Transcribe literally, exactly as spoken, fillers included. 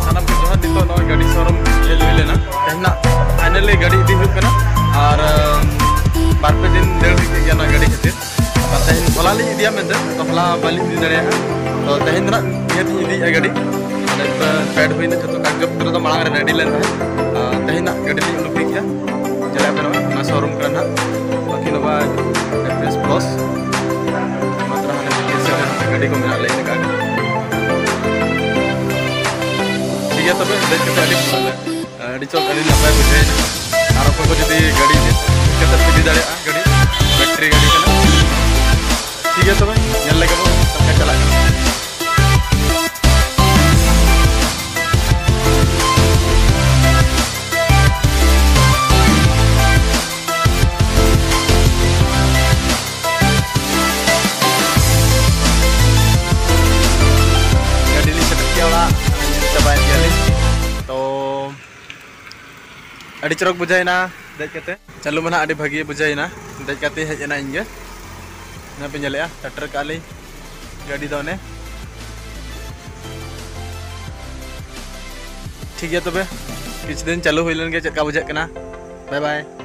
ᱥᱟᱱᱟᱢ ᱠᱚ ᱡᱚᱦᱟᱨ᱾ ᱱᱤᱛᱚᱜ ᱱᱚᱜᱼᱚᱭ ᱜᱟᱹᱰᱤ showroom ᱦᱮᱡ ᱦᱩᱭ ᱞᱮᱱᱟ᱾ ᱛᱮᱦᱮᱧ ᱱᱟᱜ finally ᱜᱟᱹᱰᱤ ᱤᱫᱤ ᱦᱩᱭᱩᱜ ᱠᱟᱱᱟ᱾ ᱟᱨ, ᱟᱢ, ᱵᱟᱨ ᱯᱮ ᱫᱤᱱ ᱫᱟᱹᱲ ᱦᱩᱭ ᱠᱮᱫ ᱜᱮᱭᱟ ᱚᱱᱟ ᱜᱟᱹᱰᱤ ᱠᱷᱟᱹᱛᱤᱨ᱾ ᱟᱨ ᱛᱮᱦᱮᱧ ᱦᱚᱞᱟ ᱞᱤᱧ ᱤᱫᱤᱭᱟ ᱢᱮᱱᱛᱮ, ᱛᱚ ᱦᱚᱞᱟ ᱵᱟᱹᱞᱤᱧ ᱤᱫᱤ ᱫᱟᱲᱮᱭᱟᱜᱼᱟ᱾ ᱛᱚ ᱛᱮᱦᱮᱧ ᱫᱚ ᱱᱟᱜ ᱱᱤᱦᱟᱹᱛ ᱤᱧ ᱤᱫᱤᱭᱮᱫᱼᱟ ᱜᱟᱹᱰᱤ᱾ ᱚᱸᱰᱮ ᱯᱮᱰ ᱦᱩᱭᱱᱟ, ᱡᱚᱛᱚ ᱠᱟᱜᱚᱡᱽ ᱯᱚᱛᱨᱚ ᱫᱚ ᱢᱟᱲᱟᱝ ᱨᱮ ready ᱞᱮᱱ ᱛᱟᱦᱮᱸᱫ᱾ ᱟᱨ ᱛᱮᱦᱮᱧ ᱱᱟᱜ ᱜᱟᱹᱰᱤ ᱞᱤᱧ ᱩᱰᱩᱠ ᱠᱮᱫ ᱜᱮᱭᱟ᱾ ᱧᱮᱞᱮᱫ ᱯᱮ ᱱᱚᱜᱼᱚᱭ ᱚᱱᱟ showroom ᱠᱟᱱᱟ ᱱᱟᱜ, ᱵᱟᱹᱠᱤ ᱱᱚᱣᱟ F S Plus᱾ ᱢᱟᱛᱨᱟ ᱦᱟᱱᱮ ᱵᱷᱤᱛᱤᱨ ᱥᱮᱫ ᱨᱮ ᱜᱟᱹᱰᱤ ᱠᱚ ᱢᱮᱱᱟᱜ ᱞᱮ ᱞᱮᱠᱟ᱾ ᱴᱷᱤᱠ ᱜᱮᱭᱟ, ᱛᱚᱵᱮ ᱫᱮᱡ ᱠᱟᱛᱮ ᱟᱹᱰᱤ, ᱟᱹᱰᱤ ᱪᱚᱨᱚᱠ, ᱟᱹᱰᱤ ᱱᱟᱯᱟᱭ ᱵᱩᱡᱷᱟᱹᱣ ᱮᱱᱟ᱾ ᱟᱨ ᱚᱠᱚᱭ ᱠᱚ ᱡᱩᱫᱤ ᱜᱟᱹᱰᱤ ᱤᱫᱤ ᱠᱟᱛᱮ ᱯᱮ ᱤᱫᱤ ᱫᱟᱲᱮᱭᱟᱜᱼᱟ, ᱜᱟᱹᱰᱤ, battery ᱜᱟᱹᱰᱤ ᱠᱟᱱᱟ᱾ ᱴᱷᱤᱠ ᱜᱮᱭᱟ, ᱛᱚᱵᱮ ᱧᱮᱞ ᱞᱮᱜᱮ ᱵᱚᱱ ᱚᱠᱟ ᱞᱮᱠᱟ ᱪᱟᱞᱟᱜ ᱠᱟᱱᱟ᱾ ᱟᱹᱰᱤ ᱪᱚᱨᱚᱠ ᱵᱩᱡᱷᱟᱹᱣᱮᱱᱟ ᱫᱮᱡ ᱠᱟᱛᱮ᱾ ᱪᱟᱹᱞᱩ ᱢᱟ ᱱᱟᱦᱟᱜ ᱟᱹᱰᱤ ᱵᱷᱟᱹᱜᱤ ᱵᱩᱡᱷᱟᱹᱣᱮᱱᱟ, ᱫᱮᱡ ᱠᱟᱛᱮ ᱦᱮᱡ ᱮᱱᱟ ᱤᱧ ᱜᱮ᱾ ᱚᱱᱟ ᱯᱮ ᱧᱮᱞᱮᱜᱼᱟ, ᱥᱮᱴᱮᱨ ᱠᱟᱜᱼᱟ ᱞᱤᱧ ᱜᱟᱹᱰᱤ ᱫᱚ ᱚᱱᱮ᱾ ᱴᱷᱤᱠ ᱜᱮᱭᱟ ᱛᱚᱵᱮ, ᱠᱤᱪᱷᱩ ᱫᱤᱱ ᱪᱟᱹᱞᱩ ᱦᱩᱭ ᱞᱮᱱ ᱜᱮ, ᱪᱮᱫ ᱞᱮᱠᱟ ᱵᱩᱡᱷᱟᱹᱜ ᱠᱟᱱᱟ᱾ ᱵᱟᱭ ᱵᱟᱭ᱾